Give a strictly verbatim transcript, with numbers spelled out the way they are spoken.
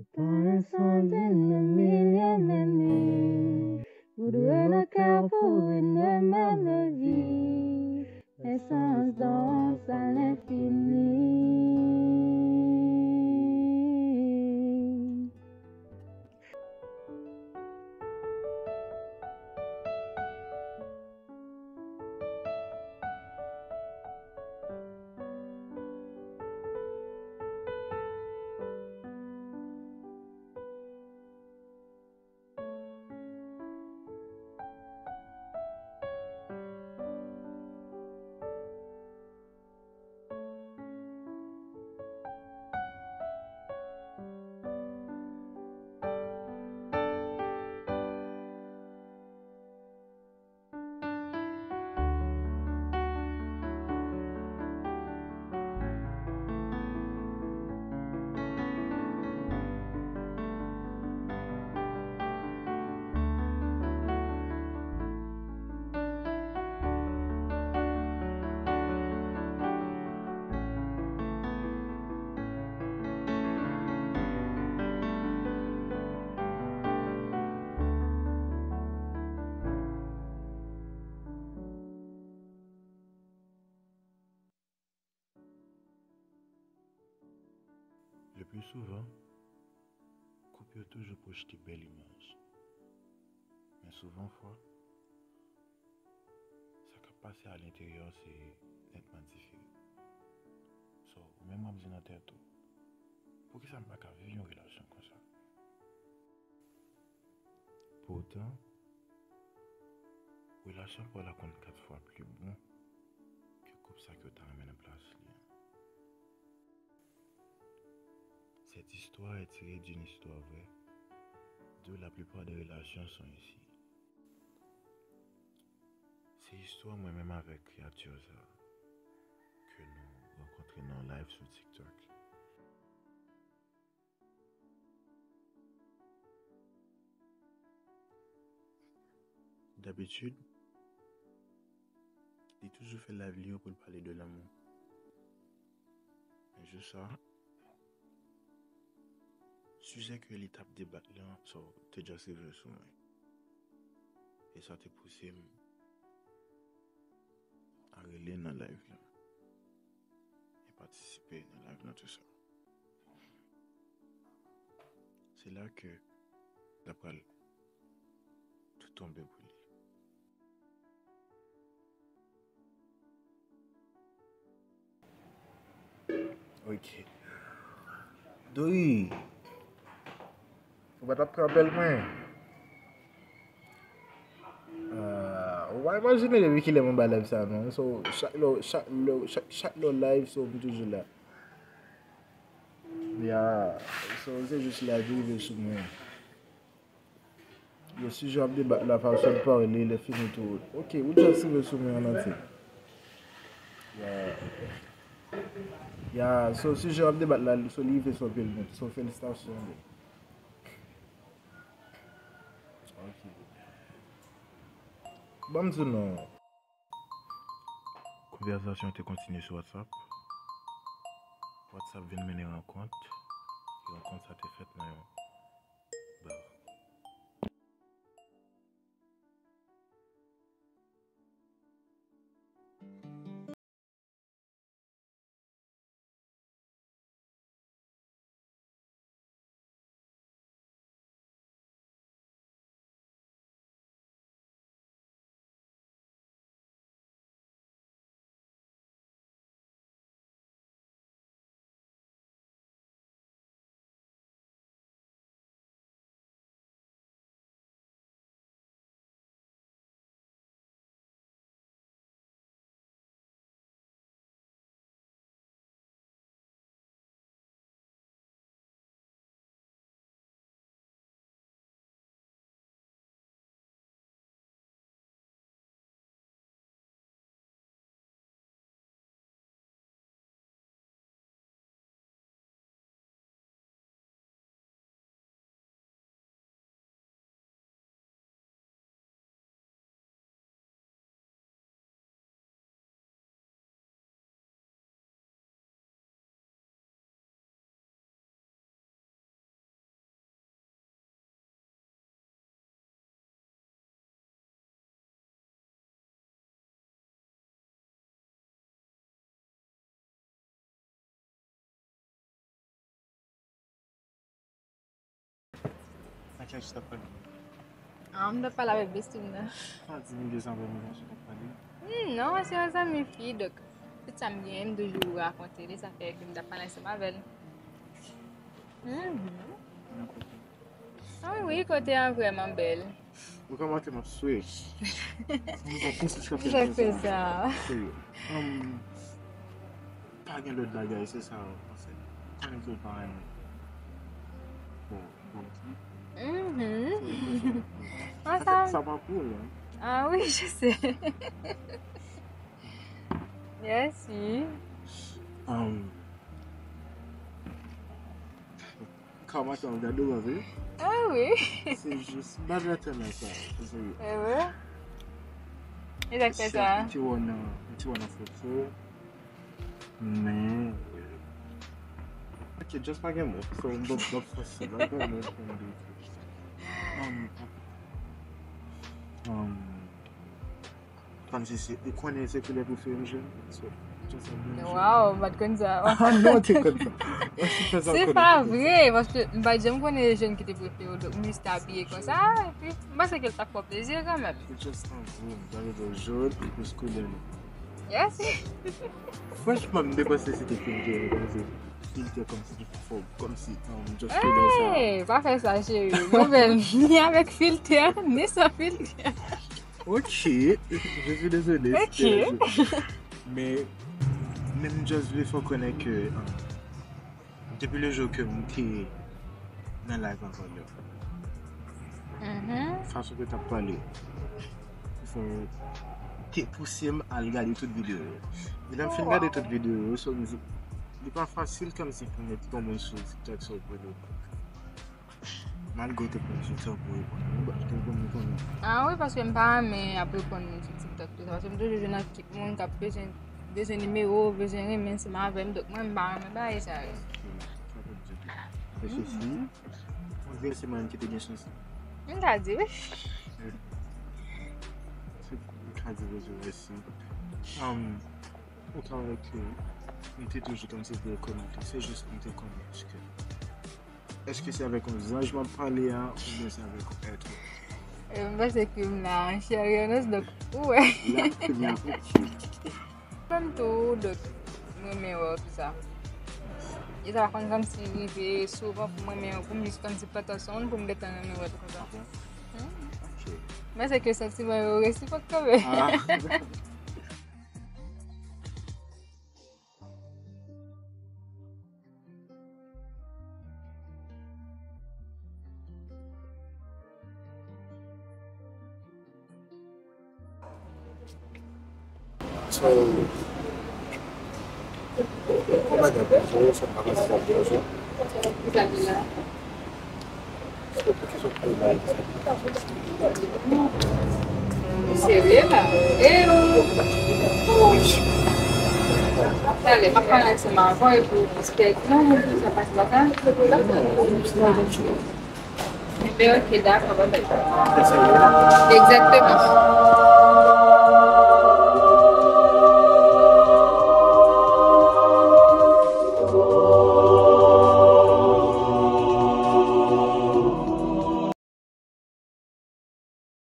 Dans un d'une millième année, voudrais le cœur pour une même vie. L'essence danse à l'infini. Le pli souvan, koup yo toujou pwojte bèl imaj. Men souvan fwa, sa k ap pase alenteryè se nètman diferan. So, ou menm w ap di nan tèt ou, "Poukisa m pa ka viv yon relasyon konsa?" Poutan, relasyon pa w la konn kat fwa pli bon ke koup sa ke w ta renmen nan plas li an. Cette histoire est tirée d'une histoire vraie, d'où la plupart des relations sont issues. Se istwa mwen menm avèk kreyati sa ke nou rankontre nan live sou TikTok. Dabitid, li toujou fè live li yo pou l pale de lanmou. Men jou sa, sijè ke li t ap debat lan, so, te just rive sou mwen. E sa te pouse m a rele nan live la. E patisipe nan live la tou sa. Se la ke l ap pral tou tonbe pou li. Ok. Dori, ou pa t ap pran apèl mwen? Ah, ou pa imajine depi kilè mwen ba live sa non. So, chak lè, chak lè, chak, chak lè live, so, m toujou la. Ya, so, se jis live rive sou mwen. Yo, sijè ap debat la, fason l pale, lè fini tou. Ok, ou just rive sou mwen an antye. Ya. Ya, so, sijè ap debat la, so, li rive sou pil moun. So, felisitasyon, bro. Ok. Ban m di w non. Konvèsasyon te kontinye sou WhatsApp. WhatsApp vin mennen rankont, e rankont sa te fèt nan yon bar. Kiyès w t ap pale? Ah, m t ap pale avèk besti m nan. Pa di m de sa, mwen, mwen, mwen, mwen, mwen. Hmm, non, se yon zanmi fi, donk, tout sa m genyen, m toujou rakonte li, sa fè ke m t ap pale ansanm avè l. Mhm. Ah wi, wi, kote an vrèman bèl. Ou kòmanse m ap swe. Ki sa k fè sa? Serye. Um, pa gen lòt bagay, se sa, anfèt. Pa gen lòt bagay. Bon, bon. Mhm. Sa, sa pa pou ou, hein? Ah oui, je sais. Merci. Um, Kòman sa, w gade w anvi? Ah wi. Se jis, m pa vle tèlman sa, se serye. E vre? E sa k fè sa? M te wè w nan, m te wè w nan foto. Men, ok, just pa gen mo. So, m p ap fòse, pa gen mo pou m di. Um, um, Kòmsi se, ou konnen se koulè prefere m jwenn? So, just a blan. Waw, m pa t konn sa. Ah non, ou te konn sa. Se pa vre, paske m pa t janm konnen jòn ki te prefere w, donk m jis te abiye konsa, epi m panse ke l t ap fè w plezi kanmenm. Se just an gou, m ta rete jòn, e plis koulè li. Yes. Franchman, m te panse se te filtè, kòmsi filtè, kòmsi ki fò, kòmsi, um, just koulè sa. Hey, pa fè sa, cheri. Mwen menm, ni avèk filtè, ni san filtè. Ok, je suis désolé. Ok. Men, men m just vle fè w konnen ke, um, depi le jou ke m te nan live avè w, fason ke w t ap pale, fè, te pouse m al gade tout videyo yo. E lè m fin gade tout videyo yo, so m di, li pa fasil kòmsi pou mete yon moun sou TikTok san w pran yon bak. Malgre w te pran sou TikTok pou reponn moun, ou te konn reponn moun. Ah wi, paske m pa renmen ap reponn moun sou TikTok tou sa. Paske m toujou jwenn ak moun k ap bezwen, bezwen nimewo, bezwen renmen ansanm avè m. Donk mwen, m pa renmen bagay sa yo. Ok, sa pa di tou. Reflechi. Mhm. On dirait se mwen ki te gen chans. M ka di wi. Se, m ka di Bondye mèsi. Um, ou ka wè ke m te toujou kòmsi te rekonèt ou. Se jis m te konnen ke Èske se avèk yon zanj m ap pale a, oubyen se avèk yon èt? E, m panse ke m la an chè e an os, donk, ou wè. La, kounye a, ok. Menm tou, donk, m renmen wè w tou sa. E sa pa konn kòmsi rive souvan pou m renmen w, pou m jis kòmsi pran tansyon w, pou m gentan renmen wè w tou konsa. Ah bon? Hmm. Ok. Men se ke santiman yo resipwok kanmenm. Ah. So, kòman gen bonjou, sa pa pase sa bonjou. Serye la. E ou. Talè, m ap pale ansanm avè w epi w espere ke non, moun sa pase la sa. Enben, ok, dakò, bye bye. Egzakteman.